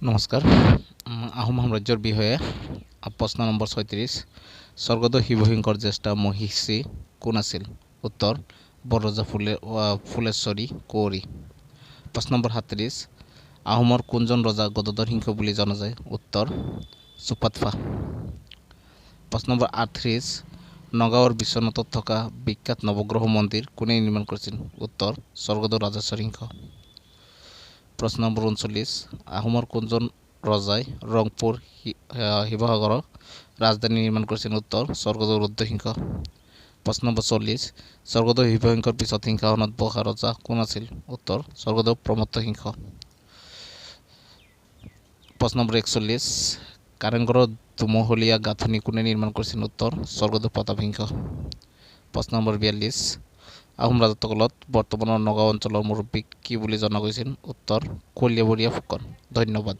নমস্কাৰ। আহোম সাম্ৰাজ্যৰ বিষয়ে প্ৰশ্ন নম্বৰ 36, স্বৰ্গদেউ শিৱসিংহৰ জ্যেষ্ঠা মহিষী কোন আছিল? উত্তৰ, বৰৰজা ফুলেশ্বৰী কুঁৱৰী। প্ৰশ্ন নম্বৰ 37, আহোমৰ কোনজন ৰজা গদাধৰ সিংহ বুলি জনা যায়? উত্তৰ, চুপাতফা। প্ৰশ্ন নম্বৰ 38, নগাঁৱৰ বিশ্বনাথত থকা বিখ্যাত নৱগ্ৰহ মন্দিৰ কোনে নিৰ্মাণ কৰিছিল? উত্তৰ, স্বৰ্গদেউ ৰাজেশ্বৰ সিংহ। প্ৰশ্ন নম্বৰ 39, আহোমৰ কোনজন ৰজাই ৰংপুৰ শিৱসাগৰৰ ৰাজধানী নিৰ্মাণ কৰিছিল? উত্তৰ, স্বৰ্গদেউ ৰুদ্ৰসিংহ। প্ৰশ্ন নম্বৰ 40, স্বৰ্গদেউ শিৱসিংহৰ পিছত সিংহাসনত বহা ৰজা কোন আছিল? উত্তৰ, স্বৰ্গদেউ প্ৰমত্ত সিংহ। প্ৰশ্ন নম্বৰ 41, কাৰেংঘৰৰ দুমহলীয়া গাঁথনি কোনে নিৰ্মাণ কৰিছিল? উত্তৰ, স্বৰ্গদেউ প্ৰতাপ সিংহ। প্ৰশ্ন নম্বৰ 42, আহোম ৰাজত্বকালত বৰ্তমানৰ নগাঁও অঞ্চলৰ মুৰব্বীক কি বুলি জনা গৈছিল? উত্তৰ, কলিয়াবৰীয়া ফুকন। ধন্যবাদ।